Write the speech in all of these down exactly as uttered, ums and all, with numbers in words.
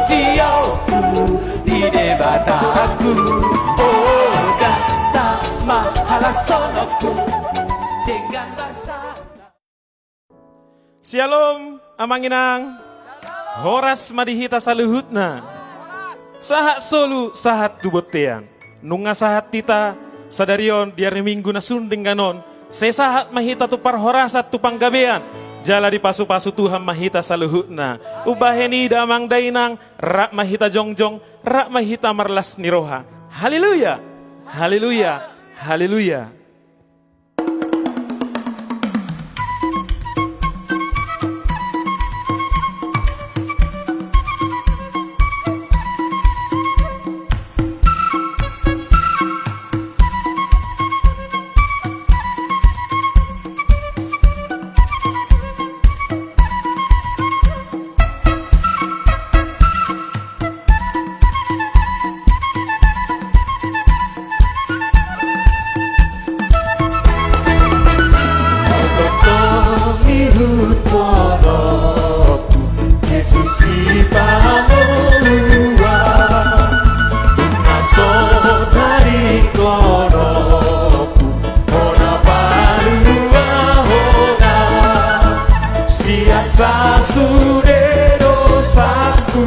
Siaonku di Debataku, o da, da ma halashononku dengan rasa. Syalom, amang inang. Horas ma di hita saluhutna. Sahat solu, sahat tu bontean. Nunga sahat hita sadari on di ari Minggu na sun denggan on, sai sahat ma hita tu parhorasan tu panggabean, jala dipasupasu Tuhan ma hita saluhutna. Umbahen i damang dainang, rap ma hita jongjong, rap ma hita marlas ni roha. Haleluya. Haleluya. Haleluya. Tongtong ihuthononku, Jesus Sipangolu ahu, tung na so tadingkononku, hona paluahon ahu sian sasude dosangku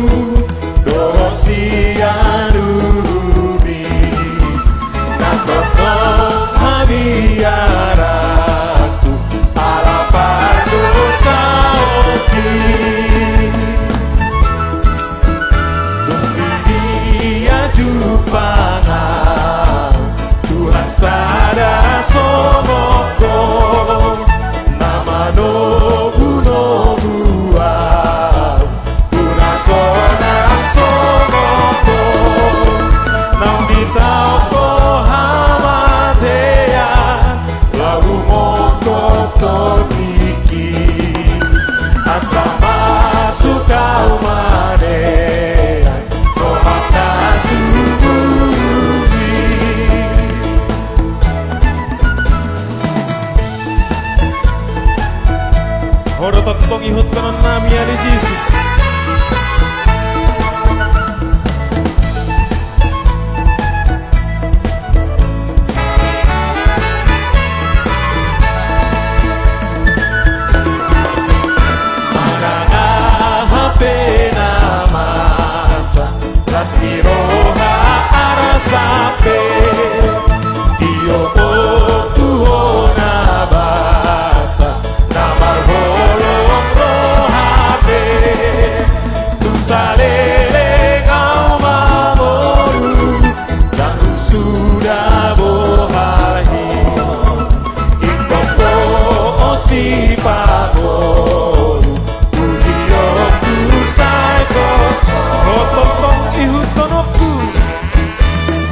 dohot sian uhummi. Na tongtong habiaranku ala pardosaonki. Tung di dia jumpang ahu Tuhan sada songon Ho, na manogunogu ahu tu na sonang songon Ho. Naung ditaon Ho hamatean, laho mongkop tingki, asa masuk ahu manean roham na sumurung i. Ho do tongtong ihuthononnami ale Jesus. Manang aha pe na masa, las ni roha arasa pe, diopo tu Ho na basa, na marholong roha pe. Tung saleleng ahu mamboru, ndang dung suda boha hian. Ingkon Ho Sipangolu, pujion tu sai koto. Ho tongtong ihuthononku.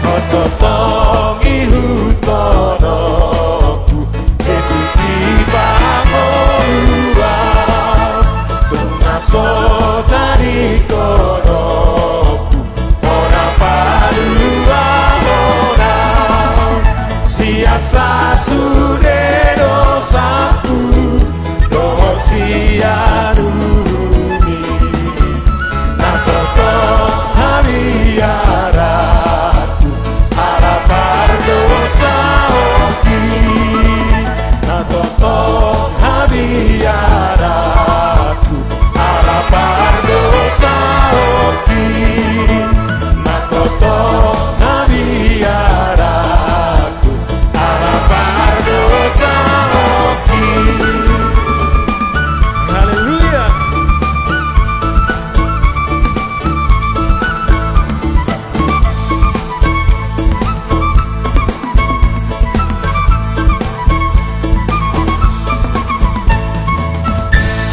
Ho tongtong ihuthononku, Jesus Sipangolu ahu, tung na so tadingkononku, hona paluahon ahu sian sasude dosangku dohot sian uhummi. Na tongtong habiaranku ala pardosaonki. Na tongtong habiaranku ala pardosaonki. Na tongtong habiaranku ala pardosaonki. Haleluya.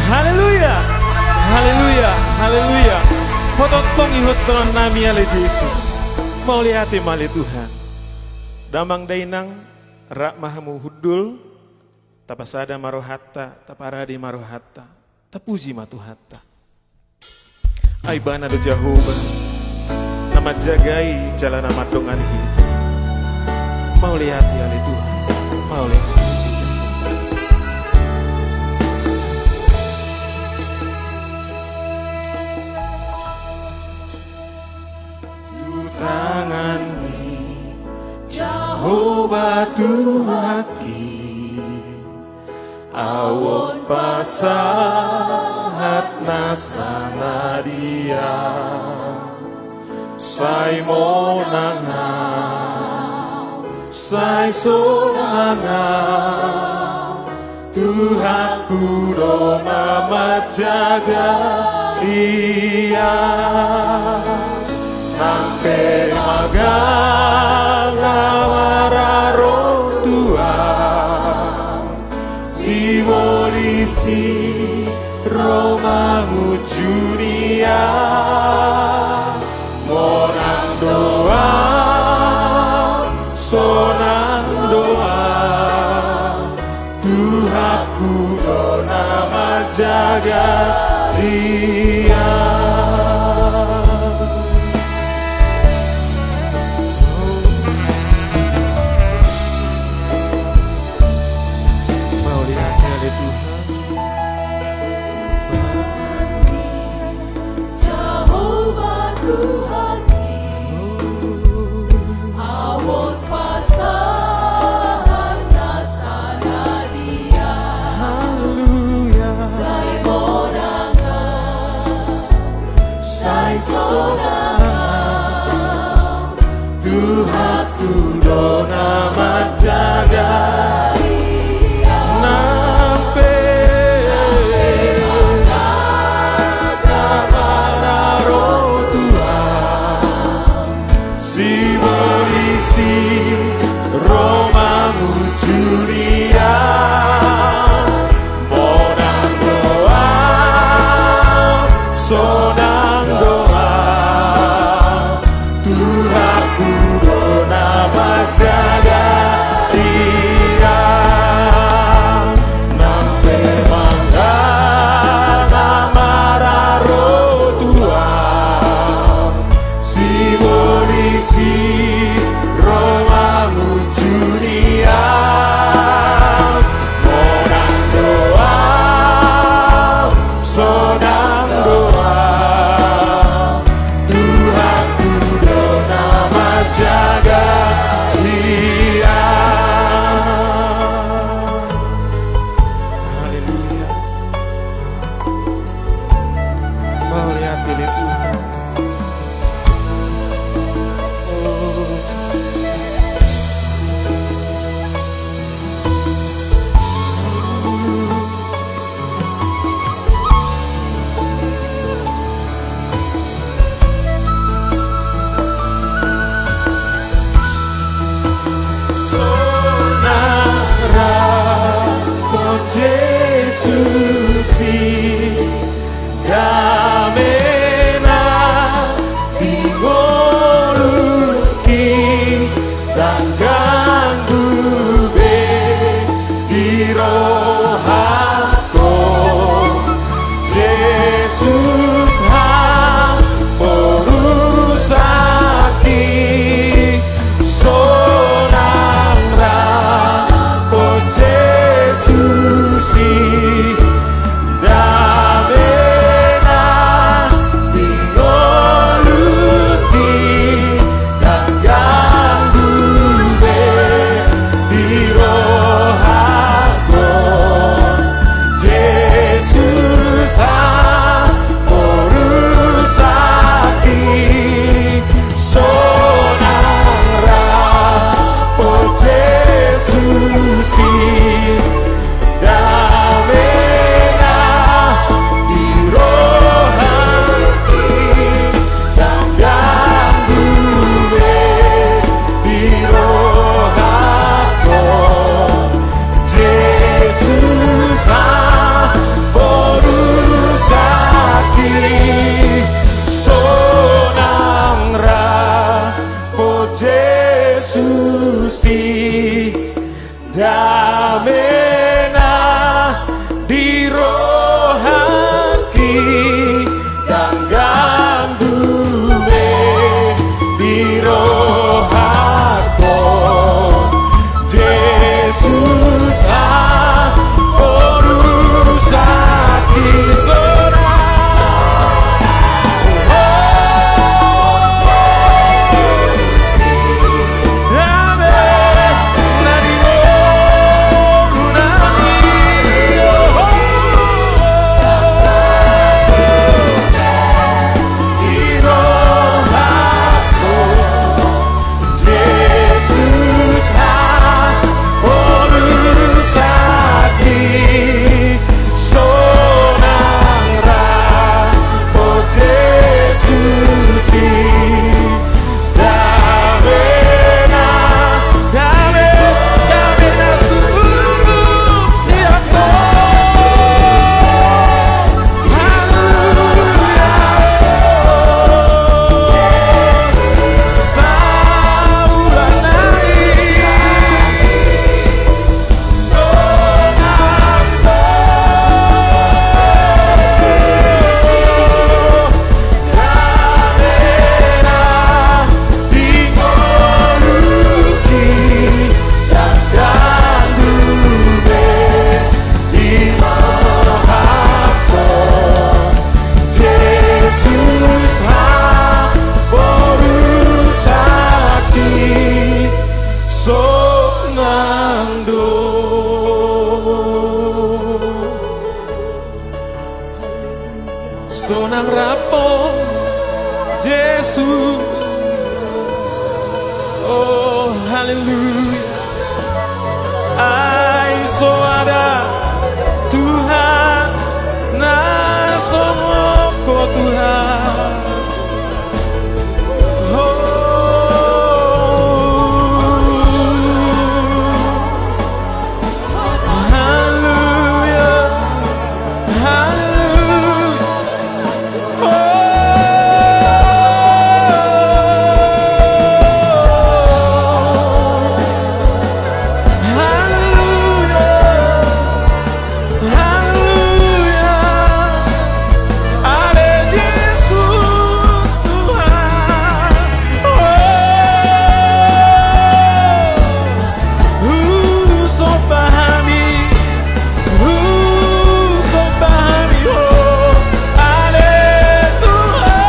Haleluya. Haleluya. Haleluya. Ho tongtong ihuthononnami ale Jesus. Mauliate ma ale Tuhan. Damang dainang, rap ma hamu hundul. Tapasada ma rohanta, taparade ma rohanta, tapuji ma Tuhanta. Ai Ibana do Jahowa na manjagai jala na mandongani hita. Mauliate ale Tuhan, mauliate. Jahowa Tuhanki, au on pasahat na sanadia. Sai monang au, sai sonang au, Tuhanku do na manjaga ia. Nang pe maga na mararo Tuhan, sibolis i ro mangunjuni au. Monang do au, sonang do au, Tuhanku do na manjaga ia. Mauliate ale Tuhan. Jahowa Tuhanki, au on pasahat na sanadia. Haleluya. Sai monang au, sai sonang au, Tuhanku do na manjaga ia. Nang pe maga na mararo Tuhan, sibolis i ro mangunjuni au. Monang do au, sonang do au, Tuhanku do na manjaga ia. Nang pe maga na mararo Tuhan, sibolis i ro mangunjuni au. Monang do au, sonang do au, Tuhanku do na manjaga ia. Haleluya. Mauliate ale Tuhan. Sonang ra ho Jesus i, damena di ngolungki, ndang ganggu be di rohangku. Jesus haporusangki, sonang ra ho Jesus i, da Oh, haleluya. Ai so ada Tuhan na songon Ho, Tuhan. Oh, haleluya. Haleluya. Oh, haleluya. Haleluya. Ale Jesus Tuhan. Oh, husombahami. Husombahami Ho, ale Tuhan.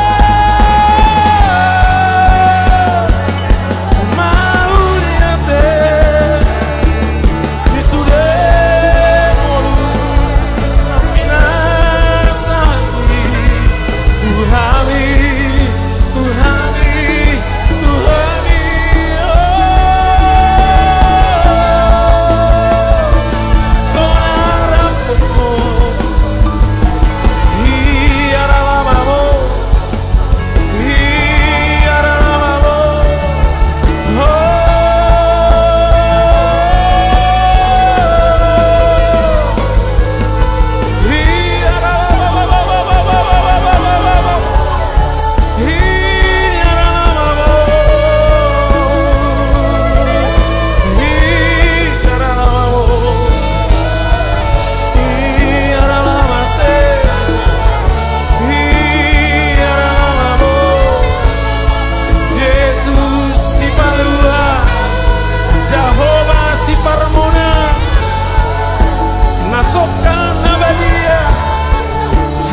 Mauliate di sude ngolu na pinasahatmi tu hami, tu hami. Tuhan i, oh, sonang rap Ho. Ia rap Ho. Ia rap Ho. Oh. Ia rap Ho. Jesus Sipalua, Jahowa Siparmonang, na songkan na badia.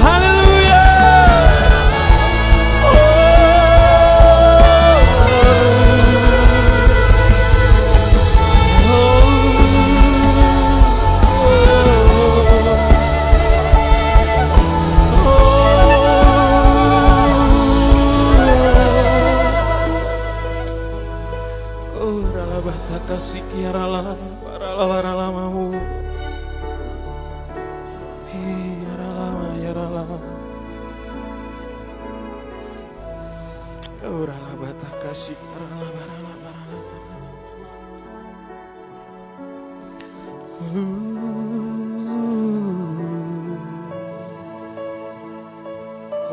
Haleluya. Oh, ralaba takasi, ia ralaba, ralaba, ralaba mamu. Ia ralaba, ia ralaba. Oh, ralaba takasi, ralaba, ralaba, ralaba.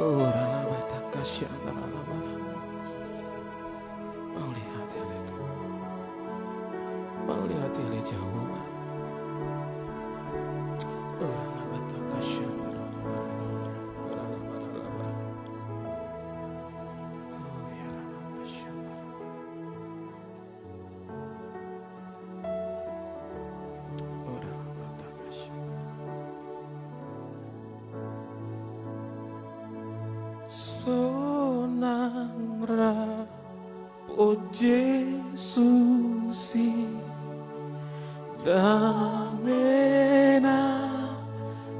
Oh, ralaba takasi, ralaba, ralaba. Mauliate ale Tuhan. Mauliate ale Jahowa. Ora na batak kasyam. Ora na batak kasyam. Ora na batak kasyam. Sonang ra, o Jesus i, damena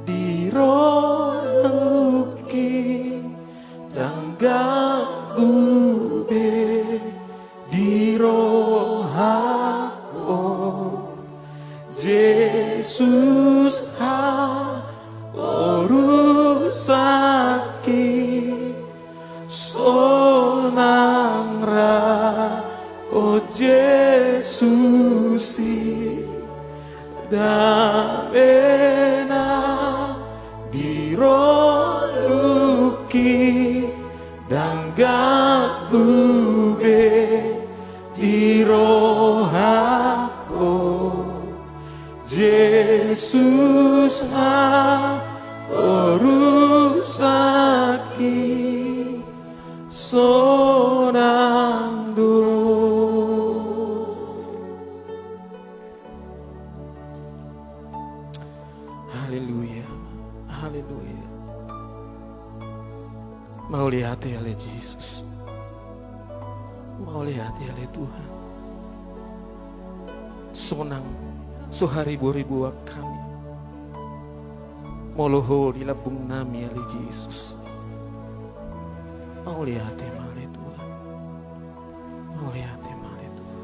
di rohangki, ndang ganggu be di rohangku. Jesus, ha, o rusangki, sonang ra, o Jesus i, damena di rohangki, ndang ganggu be di rohangku. Jesus, ha, o rusangki, sonang do. Haleluya, haleluya. Mauliate ale Jesus. Mauliate ale Tuhan. Sonang so haribu-ribu hami molo Ho di lambung nami ale Jesus. Mauliate ma ale Tuhan. Mauliate ma ale Tuhan.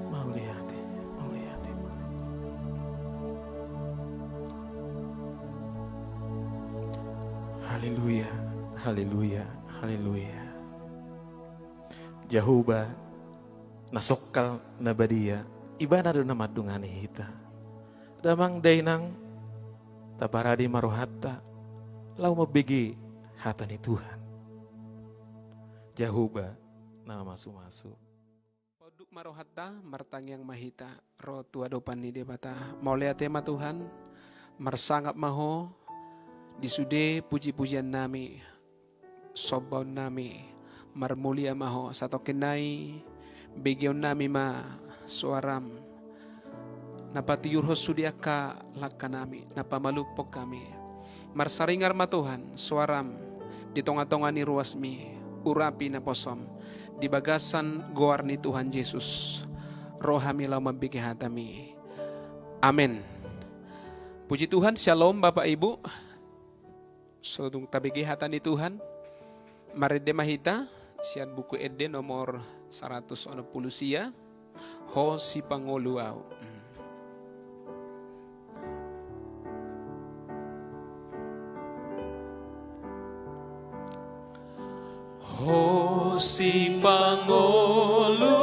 Mauliate, mauliate ma ale Tuhan. Haleluya, haleluya, haleluya. Jahowa na songkal na badia, Ibana do na mandongani hita. Damang dainang, taparade ma rohanta laho mambege hata ni Tuhan. Jahowa na mamasu-masu. Paunduk ma rohanta, martangiang ma hita ro tu adopan ni Debata. Mauliate ma Tuhan, marsangap ma Ho di sude puji-pujian nami, sombaon nami, marmulia ma Ho satongkin nai, begeon nami ma soaram, na patiurhon sude angka langka nami, na pamalumhon hami. Marsaringar ma Tuhan soaram di tonga-tonga ni ruasmi, urapi naposom, di bagasan goar ni Tuhan Jesus, ro hami laho mambege hatami. Amen. Puji Tuhan, syalom Bapak Ibu. So tung tabege hata ni Tuhan, marende ma hita sian Buku Ende nomor saratus onom pulu sia, Ho sipangolu au. Ho sipangolu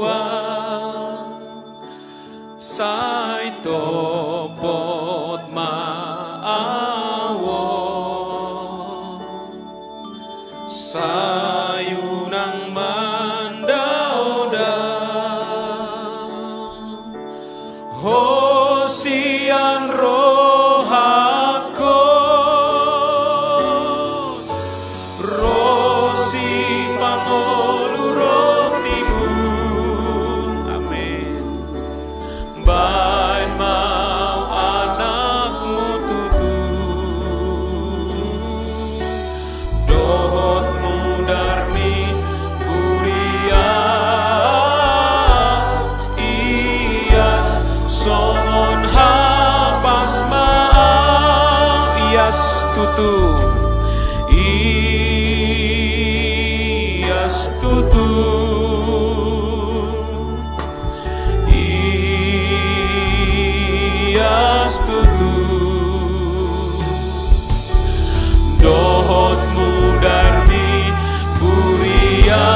au, sai topot ma au on, sai unang mandao-dao Ho sian rohangkon, ro sipangolu ro tibu. Amen. Baen ma au anakmu tutu. Dohot mudar ni huria, ias songon hapas ma au. Ias tutu, ias tutu. Ias tutu. Dohot mudar ni huria,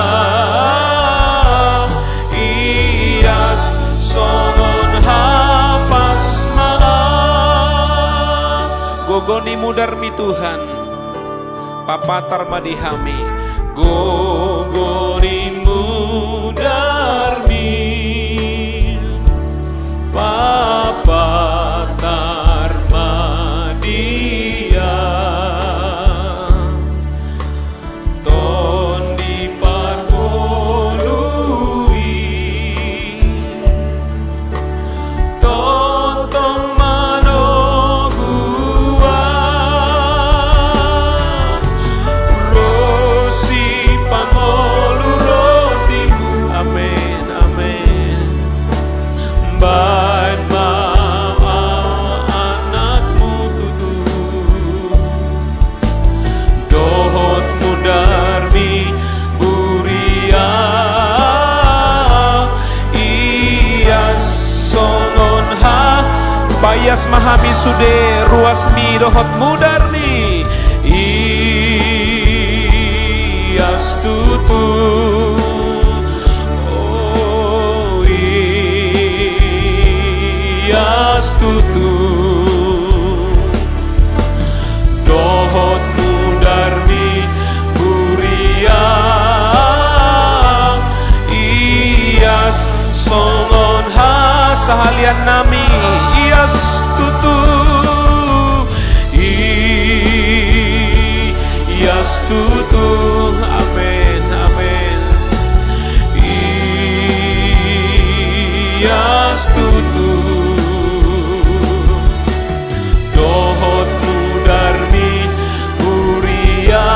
ias songon hapas ma au. Gogo ni mudarmi Tuhan, papatar ma di hami. Gogo ni mudarmi, papatar ma di au. Tondi parpolu i, tongtong manogu au, ro sipangolu ro tibu. Amen, amen. Baen ma au anakmu tutu. Dohot mudarmi huria, ias songon ha-, paias ma hami sude ruasmi dohot mudarmi. Ias tutu. O, ias tutu. Dohot mudarmi huria, ias songon ha-, sahalian nami, ias tutu. I-, ias tutu. Amen, amen. Ias tutu. Dohot mudarmi huria,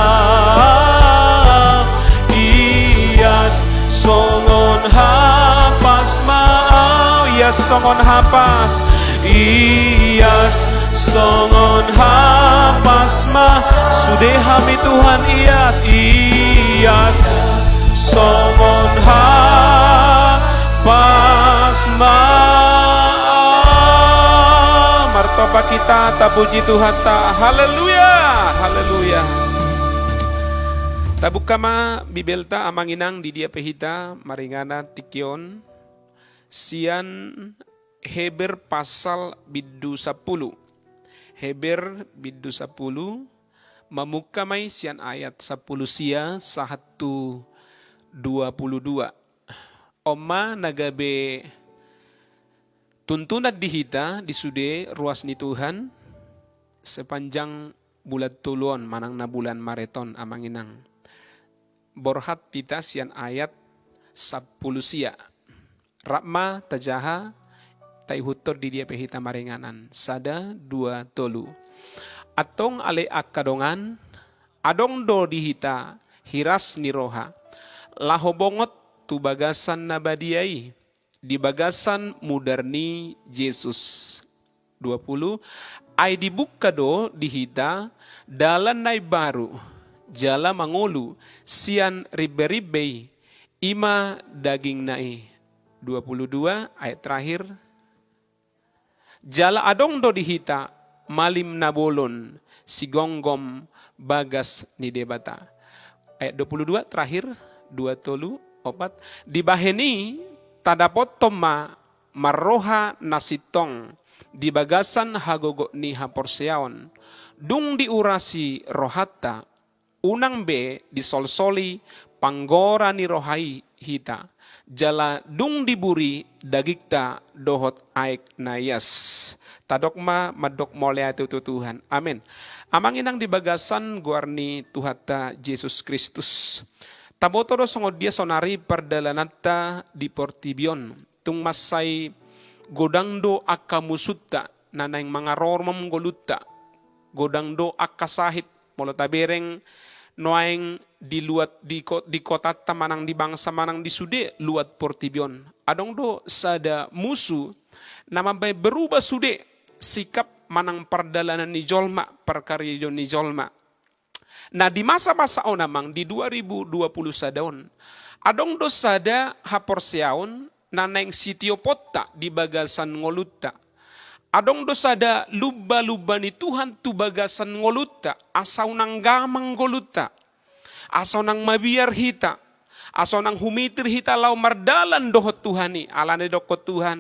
ias songon hapas ma au. Ias songon hapas, ias songon hapas ma. Sude hami Tuhan, ias, ias. Songon Ma, martopak hita, tapuji Tuhanta. Haleluya, haleluya. Tabuka ma Bibelta, amang inang, di dia pe hita maringanan tingki on, sian Heber pasal bindu sampulu. Heber bindu sampulu, mamungka ma i sian ayat sampulu sia sahat tu dua pulu dua. On ma na gabe tuntunan di hita di sude ruas ni Tuhan sepanjang bulan tolu on manang na bulan Maret on, amang inang. Borhat hita sian ayat sampulu sia. Rap ma tajaha, taihuthon di dia pe hita maringanan. Sada, dua, tolu. Antong ale angka dongan, adong do di hita hiras ni roha laho bongot tu bagasan na badia i, di bagasan mudar ni Jesus. Dua pulu. Ai dibuka do di hita dalan na imbaru, jala mangolu sian rimberimbe i, i ma dagingna i. Dua pulu dua, ayat terakhir. Jala adong do di hita malim na bolon, sigomgom bagas ni Debata. Ayat dua pulu dua terakhir, dua, tolu, opat. Dibahen i tadapothon ma marroha na sintong di bagasan hagogot ni haporseaon. Dung diurasi rohanta, unang be disolsoli panggora ni roha i hita, jala dung diburi dagingta dohot aek na ias. Tadok ma mandok mauliate tu Tuhan. Amen. Amang inang di bagasan goar ni Tuhanta Jesus Kristus. Taboto do songon dia sonari pardalananta di portibi on. Tung mansai godang do angka musunta na naeng mangaroromhon ngolunta. Godang do angka sahit, molo tabereng nuaeng di luat, di ko-, di kotanta manang di bangsa manang di sude luat portibi on. Adong do sada musu na mambaen berubah sude sikap manang pardalanan ni jolma, parkarejoon ni jolma. Na di masa-masa on, amang, di dua ribu dua pulu sada on, adong do sada haporseaon na naeng sitioponta di bagasan ngolunta. Adong do sada lumba-lumba ni Tuhan tu bagasan ngolunta, asa unang gamang ngolunta, asa unang mabiar hita, asa unang humitir hita laho mardalan dohot Tuhan i. Alana didokkon Tuhan,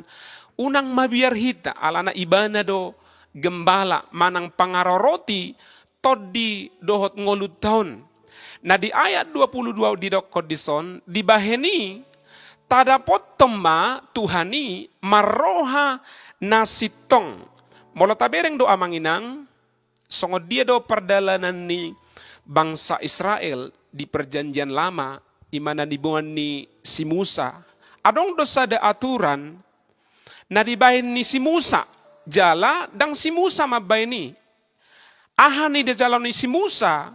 unang mabiar hita, alana Ibana do gembala manang pangaroroti tondi dohot ngolunta on. Na di ayat dua pulu dua didokkon dison, dibahen i tadapothon ma Tuhan i marroha na sintong. Molo tabereng do, amang inang, songon dia do pardalanan ni bangsa Israel di Perjanjian Lama, i ma na niboan ni si Musa. Adong do sada aturan na dibaen ni si Musa, jala ndang si Musa mambaen i. Aha na nijalo ni si Musa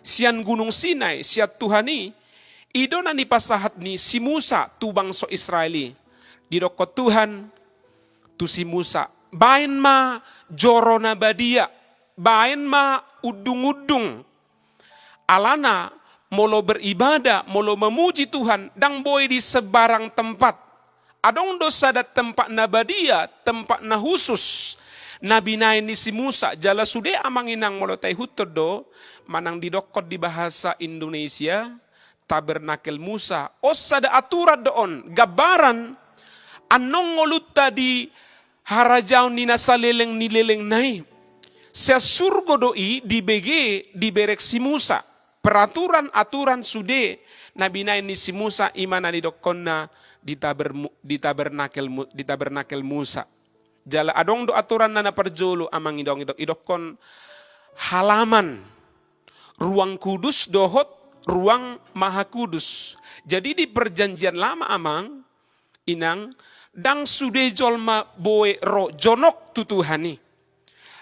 sian Gunung Sinai, sian Tuhan i, i do na nipasahat ni si Musa tu bangso Israel i. Didokkon Tuhan tu si Musa, baen ma joro na badia, baen ma undung-undung. Alana molo beribadah, molo memuji Tuhan, ndang boi di sembarang tempat. Adong do sada tempat na badia, tempat na khusus, na binaen ni si Musa. Jala sude, amang inang, molo taihuthon do, manang didokkon di bahasa Indonesia, tabernakel Musa. On sada aturan do on, gambaran annon ngolunta di harajaon ni na saleleng ni lelengna i. Sian surgo do i dibege, diberek si Musa. Peraturan-aturan sude na binaen ni si Musa, i ma na nidokkonna di taber-, di tabernakel Mu-, di tabernakel Musa. Jala adong do aturanna na parjolo, amang inang, idok-, idokkon halaman, ruang kudus dohot ruang maha kudus. Jadi di Perjanjian Lama, amang inang, ndang sude jolma boi ro jonok tu Tuhan i.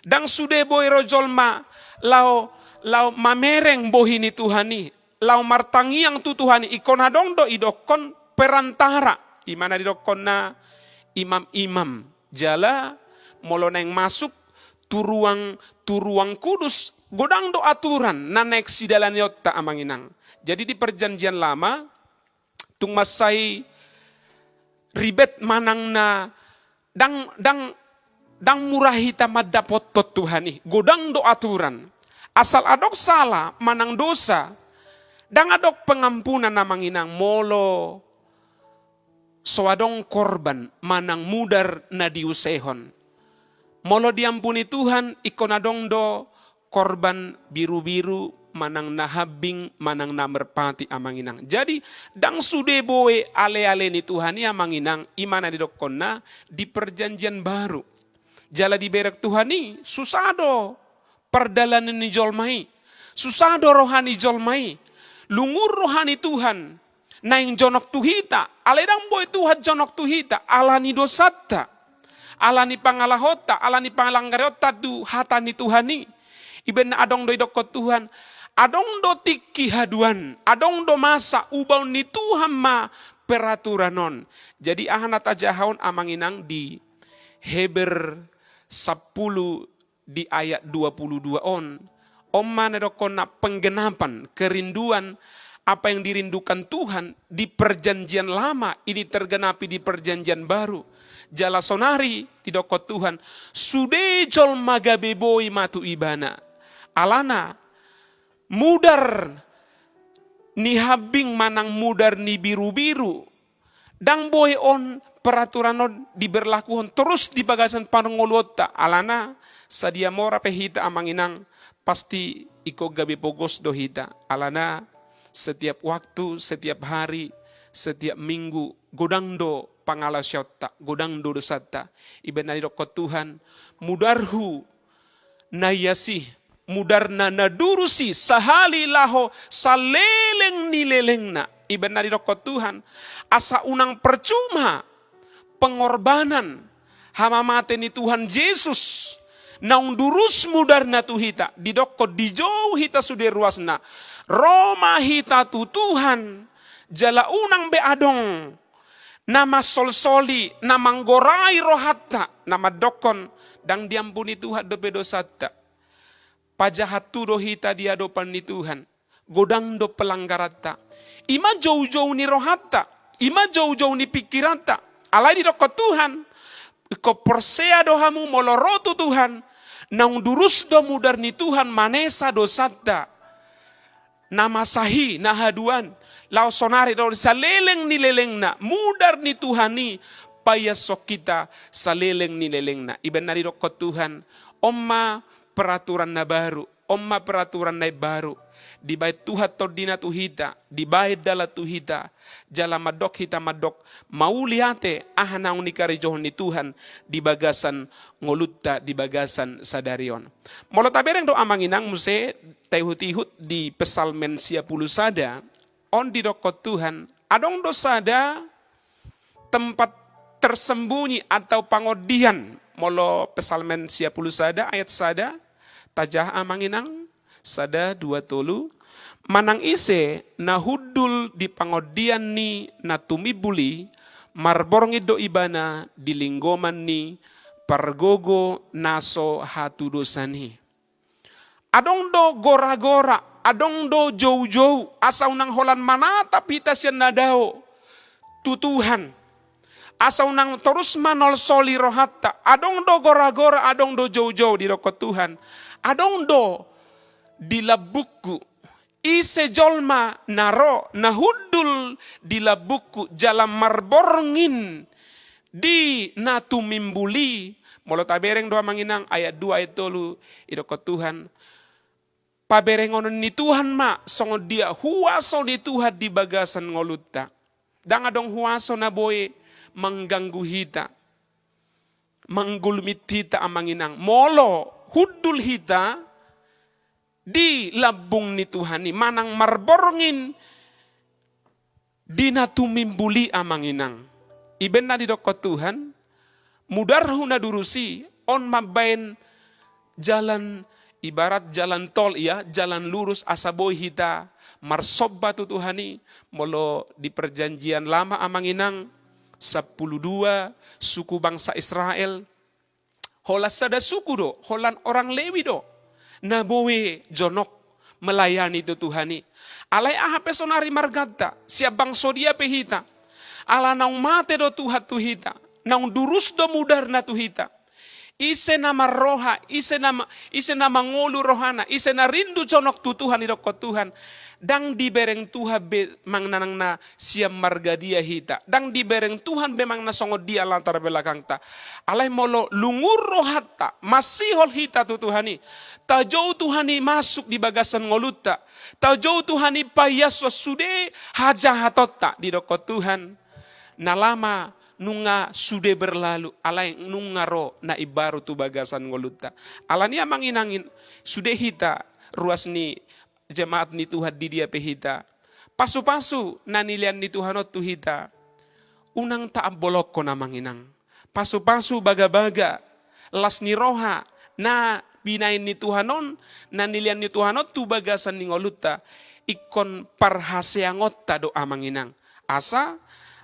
Ndang sude boi ro jolma laho, laho mamereng bohi ni Tuhan i, laho martangiang tu Tuhan i. Ingkon adong do idokkon perantara, i ma na didokkonna imam-imam. Jala molo naeng masuk tu ruang, tu ruang kudus, godang do aturan na naeng sidalaonta, amang inang. Jadi di Perjanjian Lama, tung mansai ribet manang na ndang, ndang, ndang mura hita mandapothon Tuhan i. Godang do aturan. Asal adong sala manang dosa, ndang adong pengampunan, amang inang, molo so adong korban manang mudar na diusehon. Molo diampuni Tuhan, ingkon adong do korban birubiru, manang na hambing, manang na merpati, amang inang. Jadi, ndang sude boi aleale ni Tuhan i, amang inang, i ma na didokkonna di Perjanjian Baru. Jala dibereng Tuhan i, susa do pardalanan ni jolma i. Susa do roha ni jolma i. Lungun roha ni Tuhan naeng jonok tu hita. Alai ndang boi Tuhan jonok tu hita ala ni dosanta, ala ni pangalahonta, ala ni pangalanggareonta tu hata ni Tuhan i. Ibaen na adong do didokkon Tuhan, adong do tingki haduan, adong do masa, ubaon ni Tuhan ma peraturan on. Jadi aha na tajaha on, amang inang, di Heber sampulu di ayat dua puluh dua on, on ma na didokkonna penggenapan, kerinduan, apa yang dirindukan Tuhan di Perjanjian Lama ini tergenapi di Perjanjian Baru. Jala sonari didokkon Tuhan, sude jolma gabe boi ma tu Ibana. Alana mudar ni hambing manang mudar ni birubiru, ndang boi on peraturan on diberlakuhon torus di bagasan parngoluonta. Alana sadia mora pe hita, amang inang, pasti ingkon gabe pogos do hita. Alana setiap waktu, setiap hari, setiap minggu, godang do pangalaosionta, godang do dosanta. Ibaen na didokkon Tuhan, mudarhu na ias i, mudarna na durus i, sahali laho saleleng ni lelengna. Ibaen na didokkon Tuhan, asa unang percuma pengorbanan hamamate ni Tuhan Jesus, naung durus mudarna tu hita, didokkon dijou hita sude ruasna, ro ma hita tu Tuhan, jala unang be adong na mansolsoli, na manggorai rohanta, na mandokkon, ndang diampuni Tuhan dope dosanta. Pajahat tu do hita di adopan ni Tuhan. Godang do pelanggaranta. I ma joujou ni rohanta, i ma joujou ni pingkiranta. Alai didokkon Tuhan, ingkon porsea do hamu molo ro tu Tuhan, naung durus do mudar ni Tuhan manesa dosanta. Na masa i, na haduan, laos sonari do saleleng ni lelengna, mudar ni Tuhan i paiashon hita saleleng ni lelengna. Ibaen na didokkon Tuhan, on ma peraturan na baru, on ma peraturan na imbaru. Dibaen Tuhan tondina tu hita, dibaen dalan tu hita, jala mandok hita mandok, mauliate aha naung nikarejohon ni Tuhan di bagasan ngolunta, di bagasan sadari on. Molo tabereng do, amang inang, muse taihutihut di Psalmen sia pulu sada, on didokkon Tuhan, adong do sada tempat tersembunyi atau pangondian. Molo Psalmen sia pulu sada ayat sada, tajaha, amang inang, sada, dua, tolu. Manang ise na hundul di pangondian ni na tumimbul i, marborngin do ibana di linggoman ni pargogo na so hatudosan i. Adong do goragora, adong do joujou, asa unang holan manatap hita sian na dao tu Tuhan, asa unang torus manolsoli rohanta. Adong do goragora, adong do joujou, didokkon Tuhan. Adong do di lambungku. Ise jolma na ro, na hundul di lambungku, jala marborngin di na tumimbul i. Molo tabereng do, amang inang, ayat dua, ayat tolu, didokkon Tuhan, paberengonon ni Tuhan ma songon dia huaso ni Tuhan di bagasan ngolunta. Ndang adong huaso na boi mangganggu hita, manggulmit hita, amang inang, molo hundul hita di lambung ni Tuhan i, manang marborngin di na tumimbul i, amang inang. Ibaen na didokkon Tuhan, mudarhu na durus i, on mambaen jalan, ibarat jalan tol, ia, jalan lurus, asa boi hita marsomba tu Tuhan i. Molo di Perjanjian Lama, amang inang, sampulu dua suku bangsa Israel, holan sada suku do, holan orang Lewi do na boi jonok melayani tu Tuhan i. Alai aha pe sonari marganta, sian bangso dia pe hita, Ala naung mate do Tuhan tu hita, naung durus do mudarna tu hita. Ise na marroha, ise na ma-, ise na mangolu rohana, ise na rindu jonok tu Tuhan, didokkon Tuhan, ndang dibereng Tuhan be manang na sian marga dia hita, ndang dibereng Tuhan be manang na songon dia latar belakangta. Alai molo lungun rohanta, masihol hita tu Tuhan i, tajou Tuhan i masuk di bagasan ngolunta, tajou Tuhan i paiashon sude hajahatonta, didokkon Tuhan, na lama nunga sude berlalu, alai nunga ro na imbaru tu bagasan ngolunta. Alani i amang inang, sude hita ruas ni jemaat ni Tuhan di dia pe hita. Pasupasu na nilean ni Tuhan on tu hita, unang taambolongkon amang inang. Pasupasu, bagabaga, las ni roha na binahen ni Tuhan on, na nilean ni Tuhan on tu bagasan ni ngolunta, ingkon parhaseangonta do amang inang. Asa,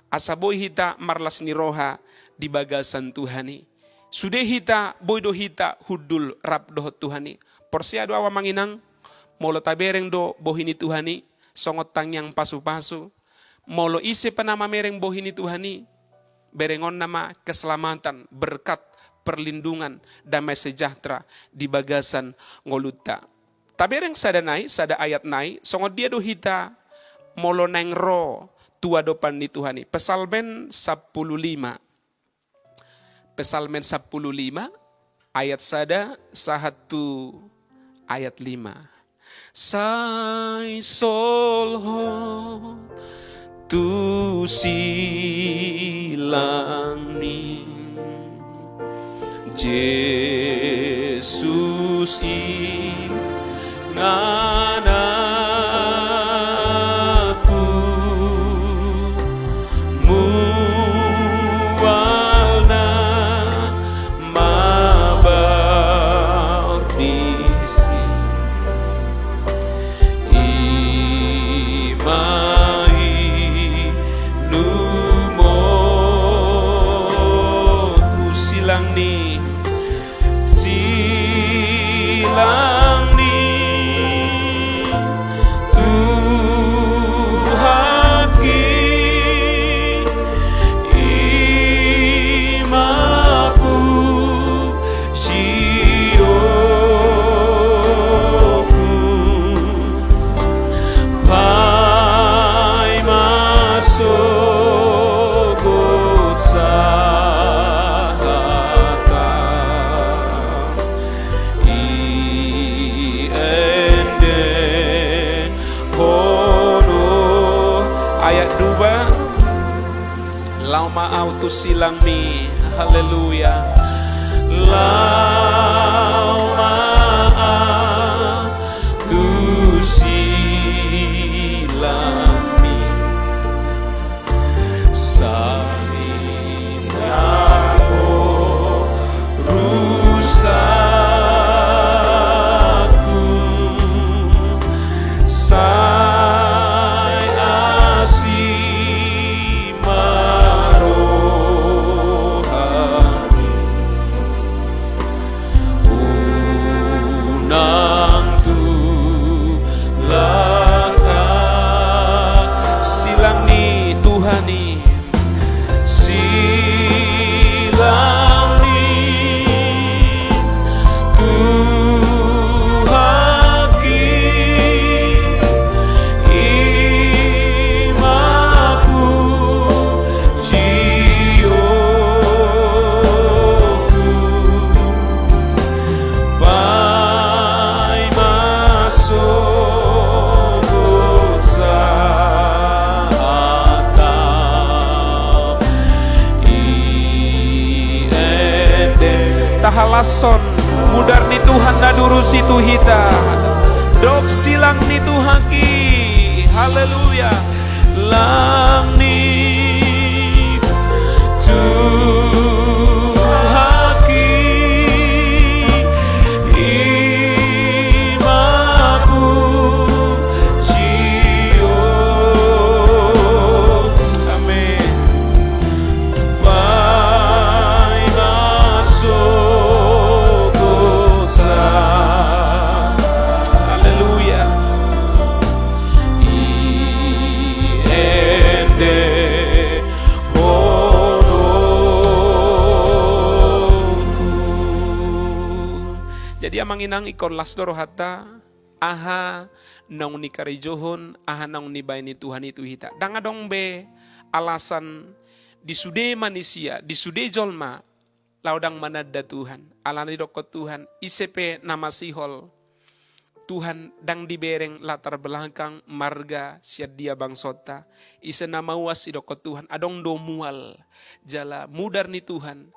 asa boi hita marlas ni roha di bagasan Tuhan i. Sude hita, boi do hita hundul rap dohot Tuhan i. Porsea do ahu amang inang, molo tabereng do bohi ni Tuhan i, songon tangiang pasupasu, molo ise pe na mamereng bohi ni Tuhan i, berengonna ma keselamatan, berkat, perlindungan, damai sejahtera di bagasan ngolunta. Tabereng sada nai, sada ayat nai, songon dia do hita molo naeng ro tu adopan ni Tuhan i. Psalmen sampulu lima. Psalmen sampulu lima, ayat sada sahat tu ayat lima. Sai solhot tu silang ni Jesus i nganakku, mual na mabar disi. I ma inumon. Tu silang ni, silang ni Tuhanki, i ma pujionku. Paima sogot sahata, iendehon. Ayat dua. Laho ma ahu tu silangmi. Haleluya. Laho ma ahu tu silangmi. Sai marorusakku, sai asi ma rohami. Unang tulak ahu. Silang ni Tuhan i. Silang ni Tuhanki, i ma pujionku. Paima sogot sahata, iendehon. Tahalashon mudar ni Tuhan na durus i tu hita. Dok silang ni Tuhanki. Haleluya. Lang ni Tuhanki, i ma pujionku. Amen. Paima sogot sa-, haleluya. I Amang inang, ingkon las do rohanta, aha naung nikarejohon, aha naung nibaen ni Tuhan i tu hita. Ndang adong be alasan di sude manisia, di sude jolma, laho ndang mananda Tuhan. Alana didokkon Tuhan, ise pe na masihol, Tuhan ndang dibereng latar belakang marga sian dia bangsonta. Ise na mauas, didokkon Tuhan, adong do mual jala mudar ni Tuhan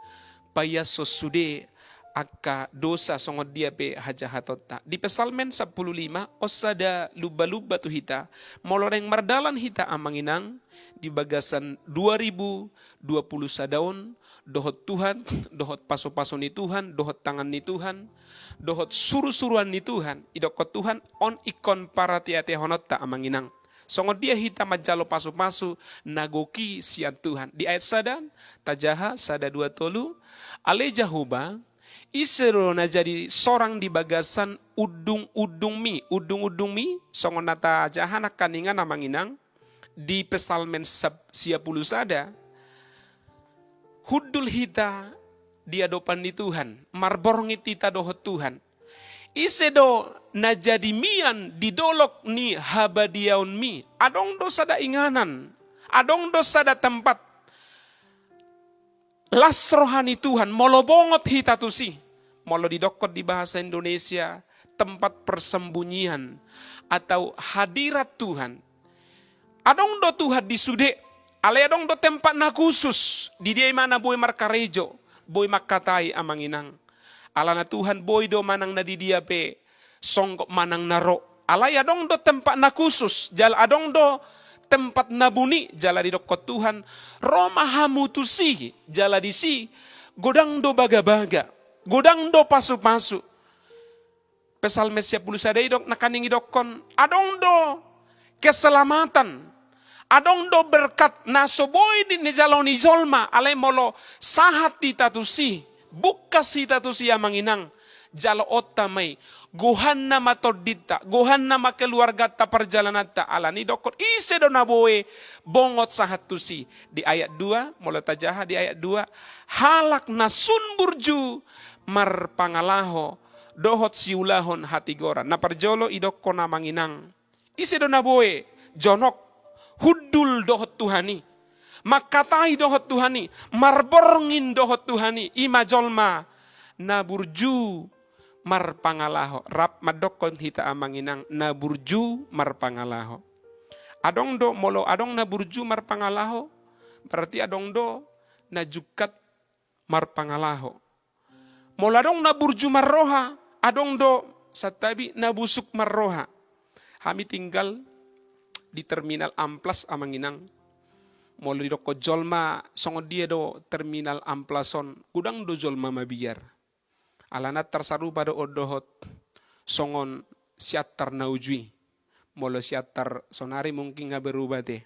paiashon sude angka dosa songon dia pe hajahatonta. Di Psalmen sampulu lima, on sada lumba-lumba tu hita, molo naeng mardalan hita amang inang, di bagasan dua ribu dua pulu sada on, dohot Tuhan, dohot pasu-pasu ni Tuhan, dohot tangan ni Tuhan, dohot suru-suruan ni Tuhan, didokkon Tuhan, on ingkon parate-atehononta amang inang. Songon dia hita manjalo pasu-pasu na gok i sian Tuhan. Di ayat sada, tajaha, sada, dua, tolu, ale Jahowa, ise do na jadi sorang di bagasan undung-undungmi, undung-undungmi, songon na tajaha nangkaningan amang inang, di Psalmen sap-, sia pulu sada, hundul hita di adopan ni Tuhan, marborngin hita dohot Tuhan. Ise do na jadi mian di dolok ni habadiaonmi? Adong do sada inganan, adong do sada tempat las roha ni Tuhan, molo bongot hita tusi. Molo didokkon di bahasa Indonesia, tempat persembunyian atau hadirat Tuhan. Adong do Tuhan di sude, alai adong do tempat na khusus, di dia i ma na boi markarejo, boi mangkatai amang inang. Alana Tuhan boi do manang na di dia pe songgop manang na ro. Alai adong do tempat na khusus, jala adong do tempat na buni, jala didokkon Tuhan, ro ma hamu tusi, jala disi godang do bagabaga, godang do pasu-pasu. Psalmen sia pulu sada i dok, nangkaning didokkon, adong do keselamatan, adong do berkat na so boi di, nijalo ni jolma, alai molo sahat hita tusi, bungkas hita tusi amang inang, jaloonta ma i, gohanna ma tondinta, gohanna ma keluarganta, parjalananta, alani didokkon, ise do na boi bongot sahat tusi. Di ayat dua, molo tajaha di ayat dua, halak na sun burju marpangalaho dohot siulahon hatigoran. Na parjolo didokkon amang inang, ise do na boi jonok, hundul dohot Tuhan i, mangkatai dohot Tuhan i, marborngin dohot Tuhan i, i ma jolma na burju marpangalaho. Rap mandokkon hita amang inang, na burju marpangalaho. Adong do, molo adong na burju marpangalaho, berarti adong do na jungkat marpangalaho. Molo adong na burju marroha, adong do santabi na busuk marroha. Hami tinggal di terminal amplas amang inang. Molo didokkon jolma songon dia do terminal amplas on, godang do jolma mabiar. Alana tarsarupa do on dohot songon Siantar na uju i. Molo Siantar sonari mungkin nga berubah te.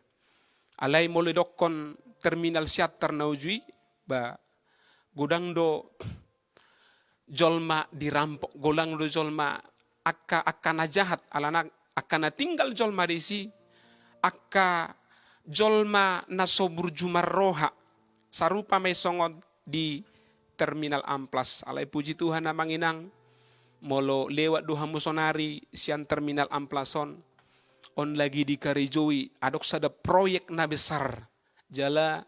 Alai molo didokkon terminal Siantar na uju i, ba, godang do jolma dirampok, godang do jolma angka, angka na jahat, alana angka na tinggal jolma disi, angka jolma na so burju marroha, sarupa ma i songon di terminal amplas. Alai puji Tuhan amang inang, molo lewat do hamu sonari sian terminal amplas on, on lagi dikarejoi, adong sada proyek na besar. Jala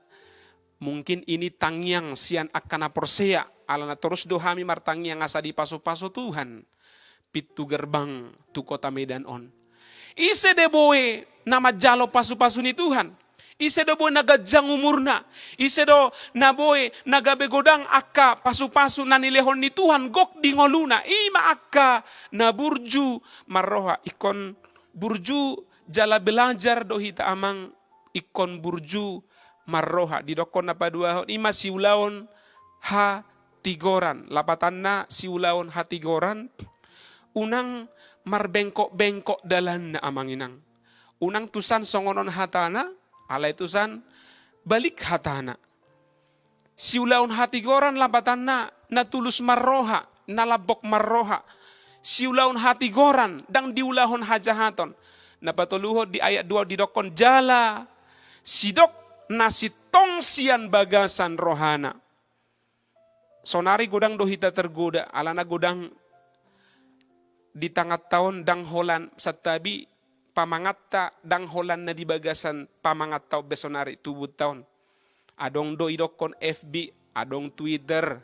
mungkin ini tangiang sian angka na porsea, alana torus do hami martangiang asa dipasu-pasu Tuhan pintu gerbang tu kota Medan on. Ise do boi na manjalo pasu-pasu ni Tuhan? Ise do boi na ganjang umurna? Ise do na boi na gabe godang angka pasu-pasu na nilehon ni Tuhan gok di ngoluna? I ma angka na burju marroha. Ingkon burju jala belajar do hita amang, ingkon burju marroha. Didokkon na paduahon i ma siulaon hatigoran. Lapatanna siulaon hatigoran, unang marbengkok-bengkok dalanna amang inang. Unang tusan songon on hatana, alai tusan balik hatana. Siulaon hatigoran lapatanna, na tulus marroha, na lambok marroha. Siulaon hatigoran, ndang diulahon hajahaton. Na patoluhon di ayat dua didokkon jala sidok na sintong sian bagasan rohana. Sonari godang do hita tergoda, alana godang di tanganta on ndang holan, santabi, pamanganta ndang holan na di bagasan pamanganta on be sonari, tubunta on. Adong do idokkon F B, adong Twitter.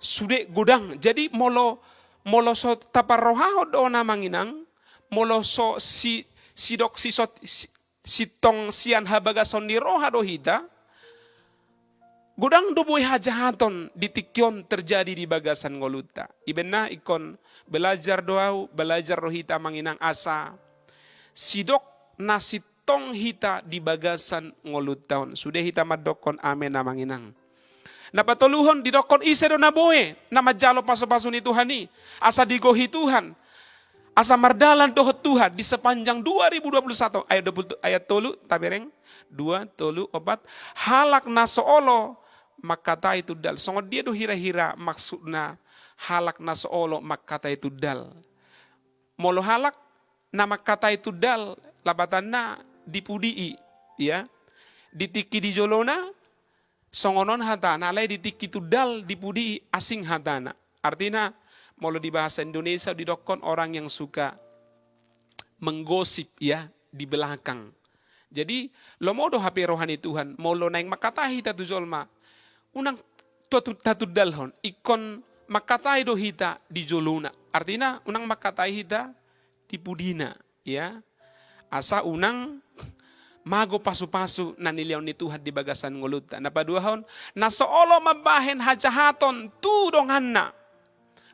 Sude godang. Jadi molo, molo so taparrohahon do on, amang inang, molo so si, sidok si, so, si, sintong sian habagason ni roha do hita, godang do boi hajahaton di tingki on terjadi di bagasan ngolunta. Ibana ingkon belajar do ahu, belajar do hita, amang inang, asa sidok na sintong hita di bagasan ngolunta on. Sude hita mandokkon amen, amang inang. Na patoluhon, didokkon ise do na boi na manjalo pasupasu ni Tuhan i, asa digohi Tuhan, asa mardalan dohot Tuhan di sepanjang dua ribu dua puluh satu. Ayat dua puluh, ayat tolu, tabereng. Dua, tolu, opat. Halak na so olo mangkatai tundal. Songon dia do hira-hira maksudna halak na so olo mangkatai tundal? Molo halak na mangkatai tundal, lapatanna di pudi i, ya. Di tingki di jolona songon on hatana, alai di tingki tundal, di pudi i, asing hatana. Artina, molo di bahasa Indonesia didokkon orang yang suka menggosip, ya, di belakang. Jadi, lomo do hape roha ni Tuhan, molo naeng mangkatai hita tu jolma, unang tatu-, tatundalhon, ingkon mangkatai do hita di jolona. Artina, unang mangkatai hita di pudina, ya. Asa unang mago pasupasu na nilehon ni Tuhan di bagasan ngolunta. Na paduahon, na so olo mambahen hajahaton tu donganna.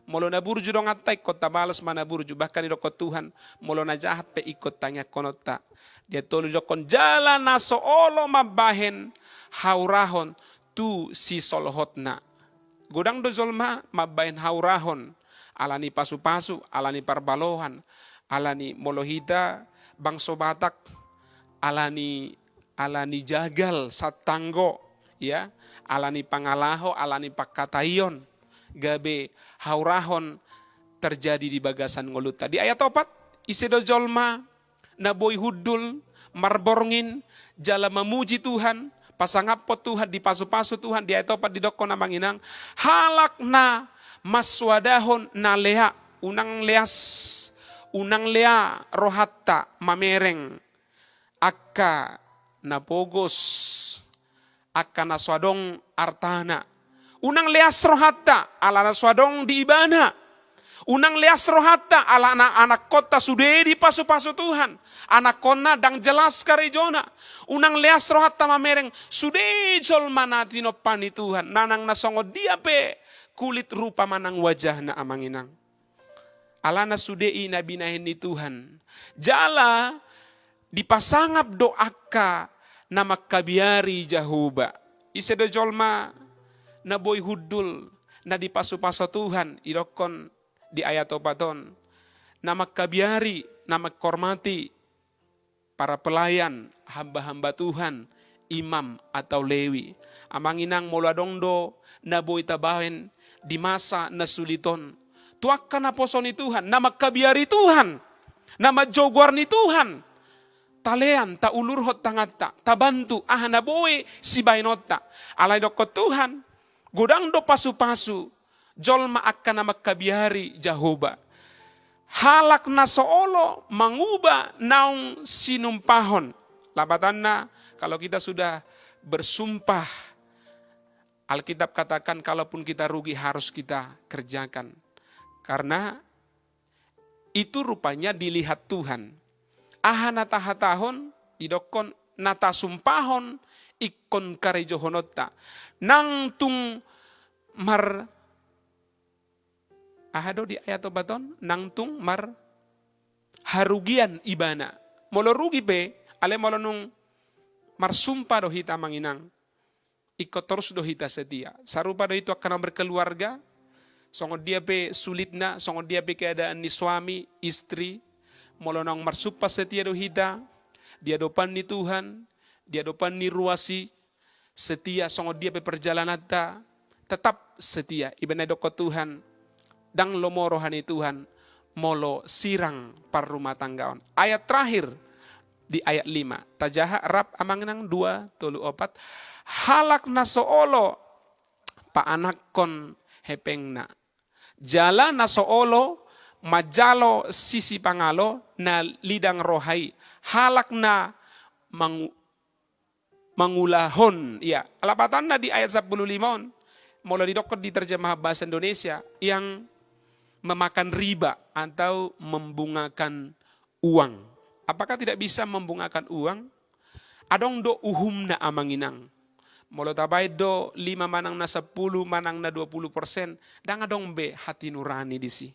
Molo na burju donganta, ingkon tabalos ma na burju, bahkan didokkon Tuhan, molo na jahat pe ingkon tangiangkononta. Dia tolu didokkon, jala na so olo mambahen haurahon tu sisolhotna. Godang do jolma mambahen haurahon, ala ni pasupasu, ala ni parbalohan, ala ni, molo hita bangso Batak, ala ni, ala ni jagal, satanggo, ya, ala ni pangalaho, ala ni pangkataion, gabe haurahon terjadi di bagasan ngolunta. Di ayat opat, ise do jolma na boi hundul, marborngin, jala mamuji Tuhan, pasangaphon Tuhan, dipasupasu Tuhan? Di ayat opat didokkon, amang inang, halak na mansoadahon na lea, unang leas, unang lea rohanta mamereng angka na pogos, angka na so adong artana. Unang leas rohanta ala na so adong di ibana. Unang leas rohanta ala na anakkonta sude dipasupasu Tuhan. Anakkonna ndang jelas karejona. Unang leas rohanta mamereng sude jolma na tinompa ni Tuhan, manang na songon dia pe kulit rupa manang wajahna, amang inang. Alana sude i na binahen ni Tuhan. Jala dipasangap do angka na mangkabiari Jahowa. Ise do jolma na boi hundul, na dipasupasu Tuhan, didokkon di ayat opat on, na mangkabiari, na menghormati para pelayan, hamba-hamba Tuhan, imam atau Lewi. Amang inang, molo adong do na boi tabahen di masa na sulit on, tu angka naposo ni Tuhan, na mangkabiari Tuhan, na manjou goar ni Tuhan, talean, taulurhon tanganta, tabantu aha na boi sibahenonta. Alai didokkon Tuhan, godang do pasupasu jolma angka na mangkabiari Jahowa. Halak na so olo manguba naung sinumpahon. Lapatanna, kalau kita sudah bersumpah, Alkitab katakan, kalaupun kita rugi, harus kita kerjakan. Karena itu rupanya dilihat Tuhan. Aha na tahatahon, didokkon, na tasumpahon ingkon karejohononta. Nang tung mar-, aha do di ayat opat on? Nang tung mar-, harugian ibana. Molo rugi pe, alai molo nung marsumpah do hita, amang inang, ingkon torus do hita setia. Sarupa do i tu angka na berkeluarga, songon dia pe sulitna, songon dia pe keadaan ni suami, istri, molo naung marsumpah setia do hita di adopan ni Tuhan, di adopan ni ruas i, setia, songon dia pe perjalananta, tetap setia. Ibana didokkon Tuhan, ndang lomo roha ni Tuhan molo sirang parrumatanggaon. Ayat terakhir di ayat lima. Tajaha rap, amang inang, dua, tolu, opat. Halak na so olo paanakhon hepengna, jala na so olo manjalo sisipangalo na lidang roha i, halak na mangu-, mangulahon, ia. Lapatanna di ayat sampulu lima on, molo didokkon di terjemahan bahasa Indonesia, yang memakan riba atau membungakan uang. Apakah tidak bisa membungakan uang? Adong do uhumna, amang inang. Molo tabaen do lima manang na sampulu manang na dua pulu persen, ndang adong be hati nurani disi.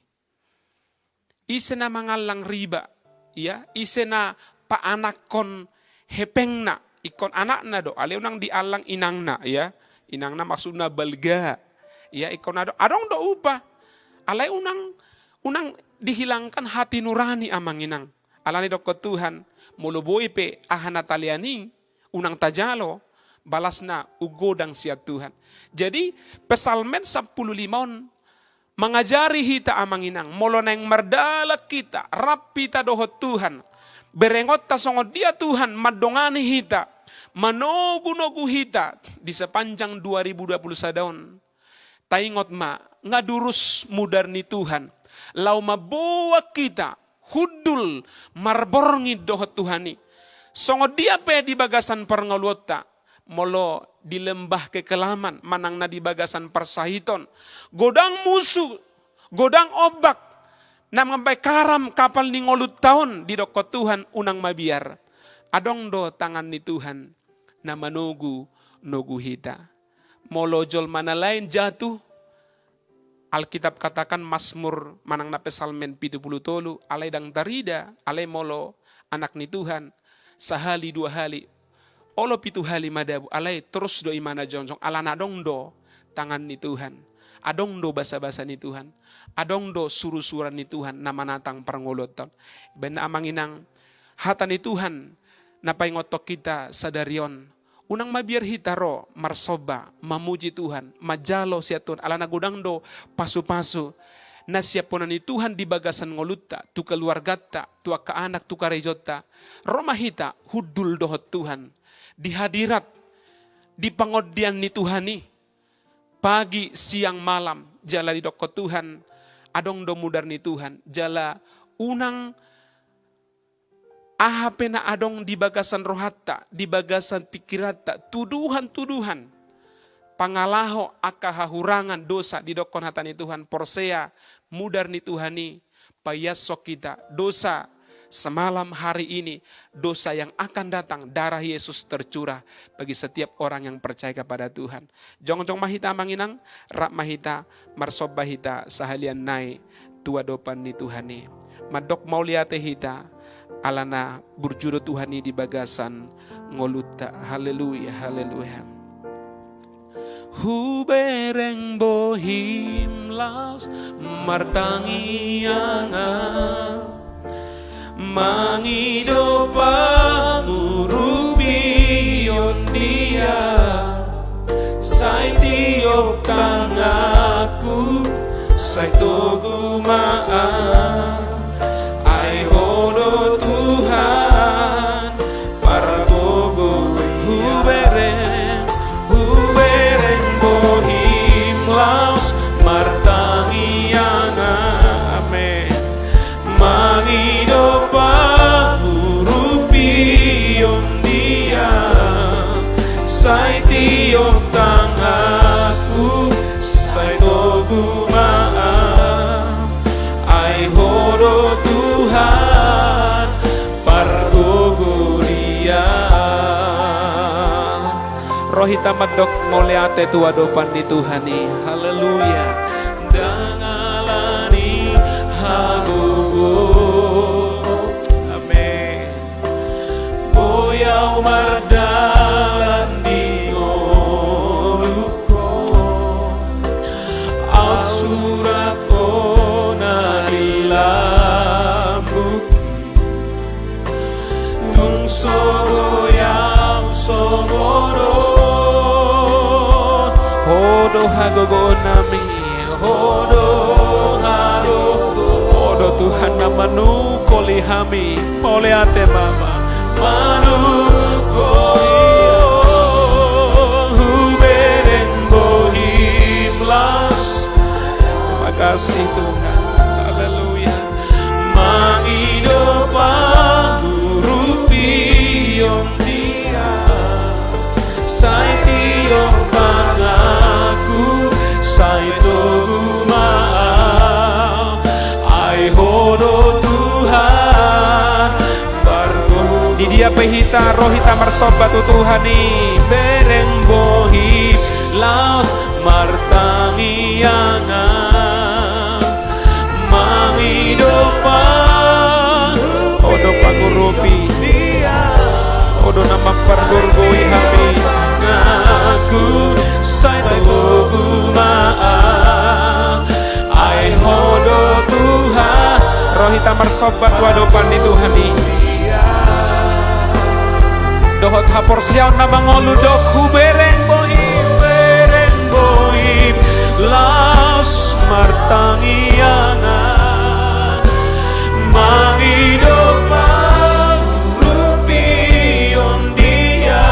Ise na mangallang riba, ia, ise na paanakkon hepengna, ingkon anakna do, alai unang diallang inangna, ia. Inangna maksudna balga, ia, ingkon adong, adong do upah. Alai unang, unang dihilangkan hati nurani, amang inang. Alani didokkon Tuhan, molo boi pe aha na talean i, unang tajalo, balasna umgodang sian Tuhan. Jadi, Psalmen sampulu lima on mangajari hita, amang inang, molo naeng mardalan hita, rap hita dohot Tuhan, berengonta songon dia Tuhan mandongani hita, manogunogu hita di sepanjang dua ribu dua puluh sada on. Taingot ma, nga durus mudar ni Tuhan laho mamboan hita hundul marborngin dohot Tuhan i. Songon dia pe di bagasan parngoluonta, molo di lembah kekelaman manang na di bagasan parsahiton, godang musu, godang ombak na mambaen karam kapal ni ngolunta on, didokkon Tuhan, unang mabiar. Adong do tangan ni Tuhan na manogunogu hita. Molo jolma na lain jatuh, Alkitab katakan, Masmur manang na Psalmen pitu pulu tolu, alai ndang tarida, alai molo anak ni Tuhan, sahali dua hali, olo pitu hali madabu, alai torus do imana jongjong, alana adong do tangan ni Tuhan, adong do basabasa ni Tuhan, adong do surusuran ni Tuhan na manatang parngoluonta on. Baen, amang inang, hata ni Tuhan na paingothon hita sadari on. Unang mabiar hita ro marsomba, mamuji Tuhan, manjalo sian Tuhan, alana godang do pasupasu na siaphonon ni Tuhan di bagasan ngolunta, tu keluarganta, tu angka anak, tu karejonta. Ro ma hita hundul dohot Tuhan di hadirat, di pangondian ni Tuhan i, pagi, siang, malam, jala didokkon Tuhan, adong do mudar ni Tuhan, jala unang aha pe na adong di bagasan rohanta, di bagasan pingkiranta, tuduhan-tuduhan, pangalaho angka hahurangan, dosa, didokkon hata ni Tuhan, porsea mudar ni Tuhan i, paiashon hita, dosa semalam hari ini, dosa yang akan datang, darah Yesus tercurah bagi setiap orang yang percaya kepada Tuhan. Jongjong ma hita, amang inang, rap ma hita, marsomba hita sahalian nai tu adopan ni Tuhan i. Mandok mauliate hita, alana burju do Tuhan i di bagasan ngolunta. Haleluya, haleluya. Hubereng bohim laos martangiangan, mangido pangurupion Dia, sai tiop tanganku, sai togu ma am, ai Ho do Tuhan, pargogoi. Hubereng, hubereng bohim laos martangiangan. Amen. Mangido pangurupion Dia, sai tiop tanganku, sai togu ma am, ai Ho do Tuhan, pargogoi. Ro hita mandok mauliate tu adopan ni Tuhan i. Haleluya. Ndang ala ni hagogoon. Amen. Boi ahu mardalan di ngolungku, aut surat Ho na di lambungki. Tung so boi ahu songon on. Ho do hagogoonnami, Ho do hagogoon. Ho do Tuhan na manungkoli hami. Mauliate ma. Manungkoli, hubereng bohim laos. Terima kasih Tuhan. Haleluya. Ro hita marsomba tu Tuhan i. Bereng bohim laos martangiangan, mangido pangurupi. Ho do pangurupi, ho do na mampargogoi hami. Tanganku sai togu ma, ai Ho do Tuhan. Ro hita marsomba tu adopan ni Tuhan i. Dohot haporseaon na mangolu, dok: Hubereng bohim, bereng bohim laos martangiangan, mangido pangurupion dia,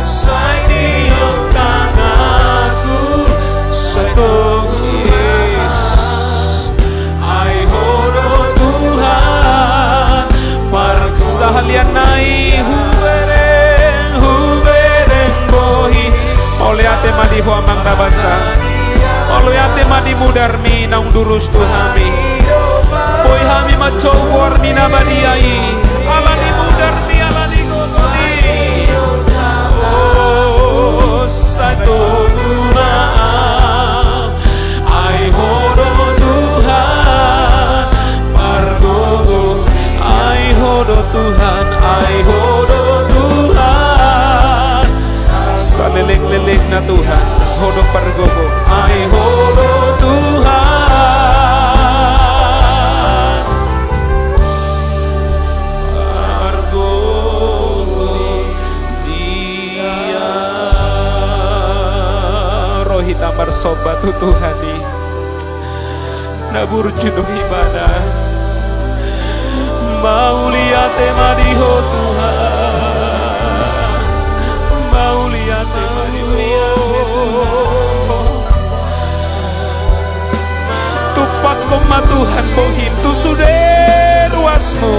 sai tiop tanganku sai togu ma, ai Ho do Tuhan. Par sahalian nai hubereng, hubereng bohim. Mauliate ma di Ho amang na basa. Mauliate ma di mudarmi naung durus tu hami. Boi hami manjou goarmi na badia i ala ni mudarmi, ala ni goarmi. O, sai togu ma, ai Ho do Tuhan, pargogo, ai Ho do Tuhan, ai Ho do Tuhan. Saleleng-lelengna Tuhan, Ho do pargogo, ai Ho do Tuhan. Pargogo dia. Ro hita marsomba tu Tuhan i. Na burju do ibana. Mauliate ma di Ho Tuhan. Mauliate ma di Ho. Tumpakkon ma Tuhan bohim tu sude ruasmu.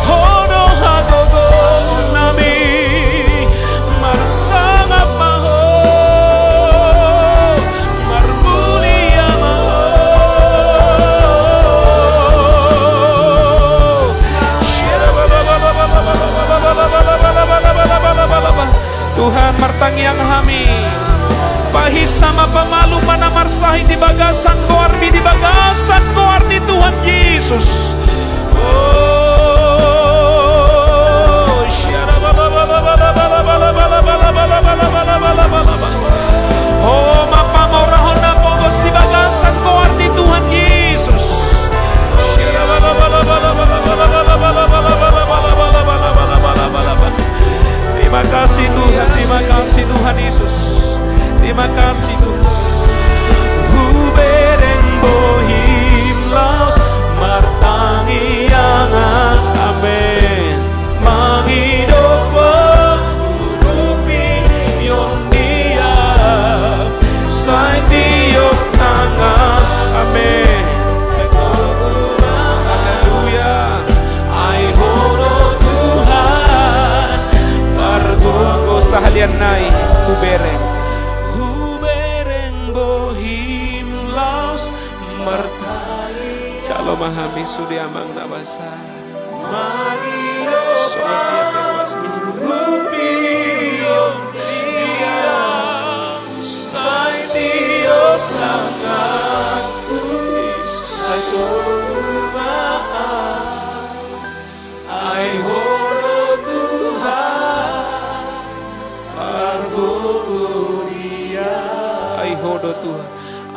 Ho do hagogoonnami, marsangap ma Ho. Marmulia ma Ho. Tuhan, martangiang hami. Pahinsa ma, pamalum ma na marsahit di bagasan goarmi, di bagasan goar ni Tuhan Jesus. Ho ma pamorahon na pogos di bagasan goar ni Tuhan Jesus. Terima kasih Tuhan, terima kasih Tuhan Yesus. Terima kasih Tuhan. Hubereng bohim laos martangiangan. Amen. Mangido pangurupion dia, sai tiop tangan. Amen. Haleluya. Ai Ho do Tuhan, pargogo. Sahalian nai hubereng, hubereng bohim laos martangiangan. Jalo ma hami sude amang na basa. Songon dia pe ruasmi. Rupion dia, sai tiop tangan. Sai togu ma, ai Ho do Tuhan, pargogo dia. Ai Ho do Tuhan.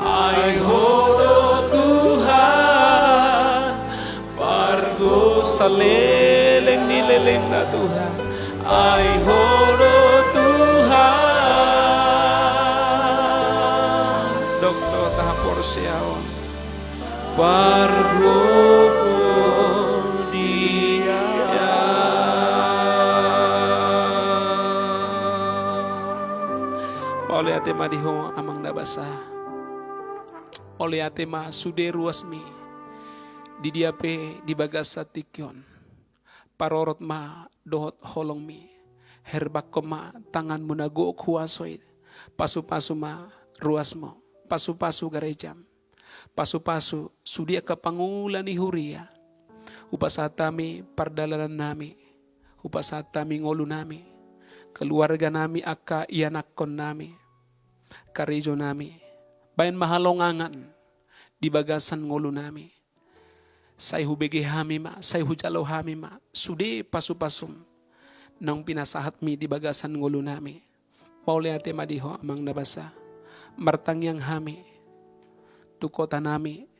Ai Ho do Tuhan, pargogo saleleng ni lelengna Tuhan. Ai Ho do Tuhan. Dok do haporseaon. Pargogo dia. Mauliate ma di Ho amang na basa. Mauliate ma sude ruasmi, di dia pe di bagasan tingki on. parorot ma dohot holongmi. Herbakkon ma tanganmu na gok huaso i. Pasupasu ma ruasmu. Pasupasu garejam. Pasupasu sude angka pangula ni huria. Hupasahat hami pardalanannami. Hupasahat hami ngolunami. Keluarganami angka ianakkonnami. Karejonami. Baen ma halongangan di bagasan ngolunami. Sai hubege hami ma, sai hujalo hami ma, sude pasupasum naung pinasahatmi di bagasan ngolunami. Mauliate ma di Ho Amang na basa. Martangiang hami tu kotanami,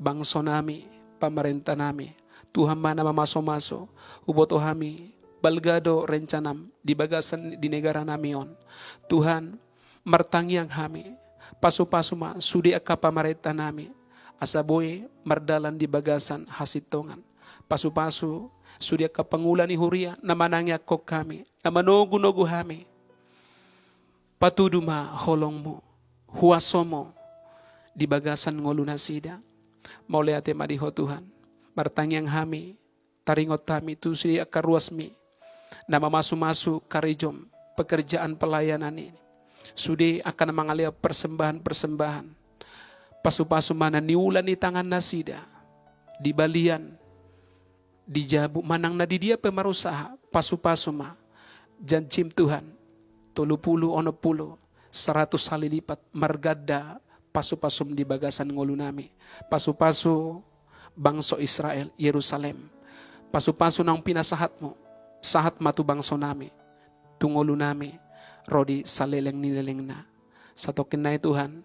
bangsonami, pamarentanami. Tuhan ma na mamasumasu, huboto hami balga do rencanam di bagasan di negaranami on. Tuhan, martangiang hami, pasupasu ma sude angka pamarentanami, asa boi mardalan di bagasan hasintongan. Pasupasu sude angka pangula ni huria na manangiangkon hami, na manogunogu hami. Patudu ma holongmu, huasomu di bagasan ngolunasida. Mauliate ma di Ho Tuhan. Martangiang hami, taringot hami tu sude angka ruasmi na mamasumasu karejom, pekerjaan pelayanan i. Sude angka na mangalehon persembahan-persembahan. Pasupasu ma na niula ni tangannasida di balian, di jabu, manang na di dia pe marusaha, pasupasu ma. Janjim Tuhan, tolu pulu, onom pulu, saratus hali lipat marganda pasupasum di bagasan ngolunami. Pasupasu bangso Israel, Yerusalem. Pasupasu naung pinasahatmu, sahat ma tu bangsonami, tu ngolunami, ro di saleleng ni lelengna. Satongkin nai Tuhan,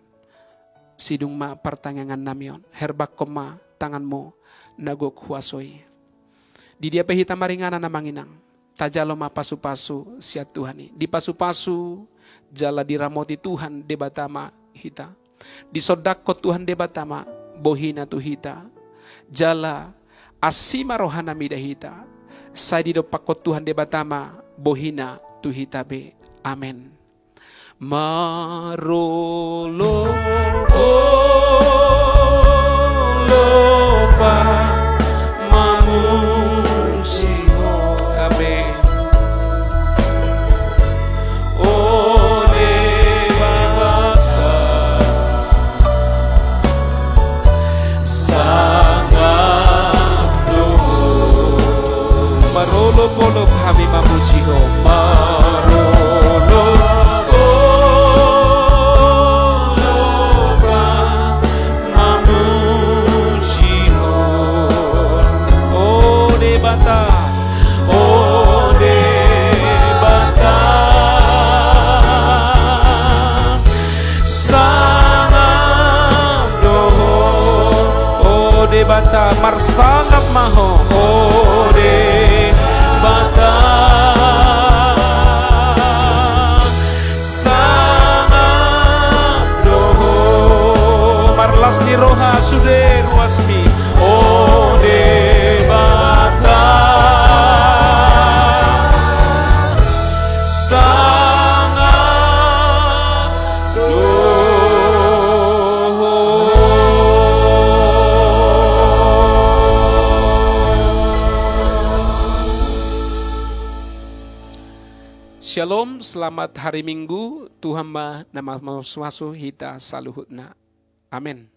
sidung ma partangiangannami on, herbakkon ma tanganmu na gok huaso i. Di dia pe hita maringanan Amang Inang, tajalo ma pasupasu sian Tuhan i. Dipasupasu jala diramoti Tuhan Debata ma hita. Disondangkon Tuhan Debata ma bohina tu hita. Jala asi ma rohana mida hita. Sai didompakkon Tuhan Debata ma bohina tu hita be. Amen. Marolopolopa mamuji Ho. Amen. O Debata, sangap do Ho. Marolopolop hami mamuji Ho. Marolopolop mamuji Ho. O Debata. O Debata. Sangap do Ho, o Debata, marsangap ma Ho, o Debata. Sangap do Ho, marlas ni roha sude ruasmi, o Debata. Sangap do Ho. Shalom, selamat hari Minggu, Tuhan ma na mamasumasu hita saluhutna. Amen.